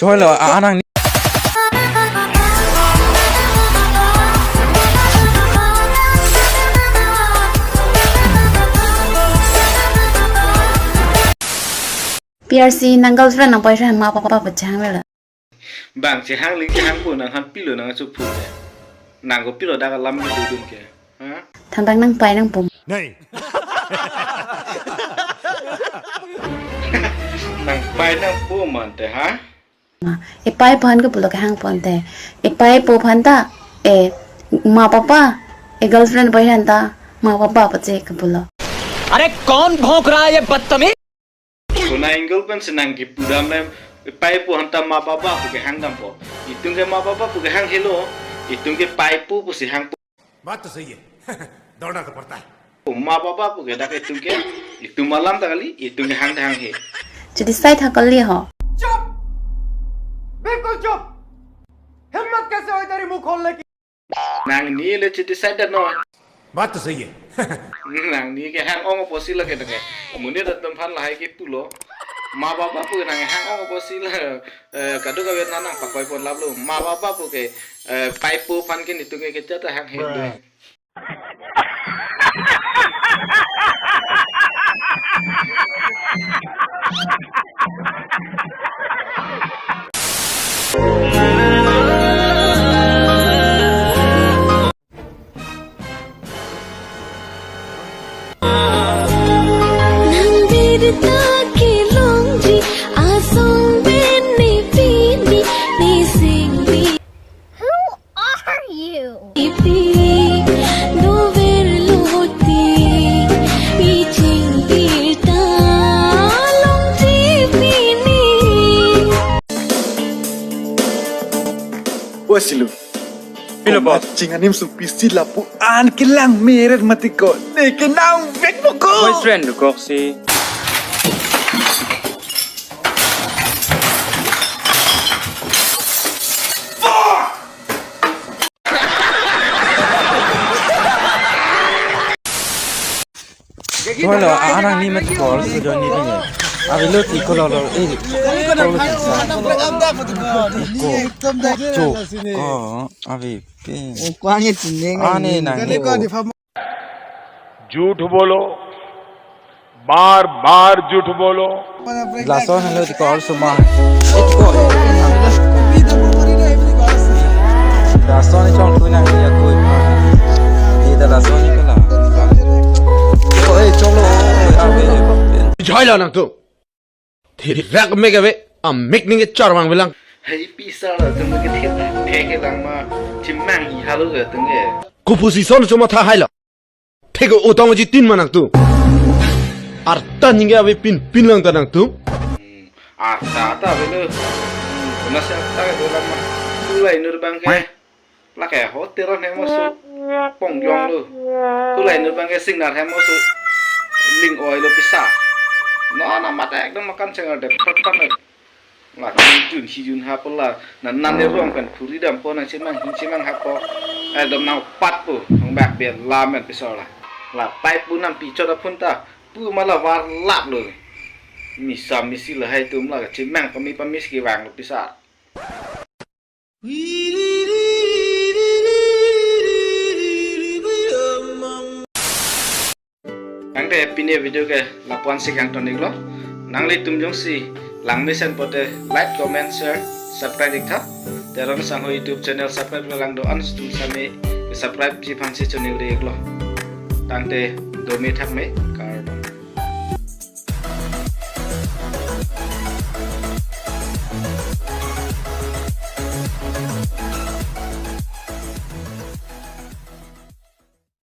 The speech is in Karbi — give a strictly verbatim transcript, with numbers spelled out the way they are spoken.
Hoilo, a-, anang ni. P R C nang girlfriend nang boyfriend ma papa pachang vela. Bang chehang ling chehang pu nang han pilo nang achup phu. Nang kopilo dak alam dudun ke. Ha? Thantang nang pai nang pum. Nai. Nang pai nang pum ante ha? E pai aphan ke pulo kehang ponte. E pai po aphan ta, e ma papa, e girlfriend boyfriend ta, ma papa pache ke pulo. अरे कौन भौंक रहा है ये बदतमीज? Kona angle pen senang ke pudam lem, e pai po aphan ta ma papa pu kehang dampo. Itum ke ma papa pu kehang helo, itum ke pai po pusi hang po. बात तो सही है। दौड़ना तो पड़ता है। Ma papa pu ke dak itum ke, itum alam ta kali, itum ke hang ta hang he. Jadi sai tha kali ho. चुप! बिल्कुल चुप! हिम्मत कैसे हुई तेरी मुंह खोलने की? Nangli le chiti sai da no. बात तो सही है। Nangli ke hang ong apotsi lake nang ke. Monit atum aphan lahai ke pulo. Ma papa pu nang hang ong apotsi la. Eh, kadokave nang nang pakoi pon laplo. Ma papa pu ke, eh, pai po aphan ke nitum ke kecha ta hang he. Nang birta kelongji asong pen ne pini ne singbi. Who are you? Ipi dover loti piching birta longji pini. Wasilu. Pilo, boss. Ching anim su pisi lapu an kelang meret mati ko. Ne ke nang vek mo ko. Boyfriend ko si. Hoilo, a-, anang ni met call si join ni ni. Avelo ti ko lo lo, eh, call si sa. Ko, cho, ko, ave pe. Ane nang ni. झूठ बोलो, बार बार झूठ बोलो। Lason helo ti ko also ma. Glass on chong tu nang ya ko. Ida glass on ko la. Ko, eh, cholo, eh, ave. Jai la nang tu. Thirak mek ave, amek ning ke charvang velang. Hei pisa la tum ke thir thek ke lang ma, chimang i halo ke tum ke. Ko position choma tha hai la. Thek o tong ji tin ma nang tu. Arta ning ke ave pin pin lang ta nang tu. Hmm, arta ta ave lo. Hmm, kona se arta ke dolang ma. Kulai nur bang ke. Lake ho teron hem oso pongjong lo. Kulai nur bang ke singnar hem oso ling oi lo pisa. No na mata ekdom makan sengar de phat phat lo. La jun hi jun ha po la na nan ne rong pen phuri dampo nang chimang hin chimang ha po. Ekdom nang pat po hong bak ben la men pisa la. La pai pu nam pi chot aphun ta pu ma la var lap lo. Misa misi lahai tum la chimang pami pami ski vang lo pisa. Tangte pini video ke lapu-an si kangton iklo. Nanglitum jongsi langmesen pote like, comment, share, subscribe iktha. Teron Sangho YouTube channel subscribe lang do-an stum sami subscribe ji aphan si choningri iklo. Tangte dome thakme.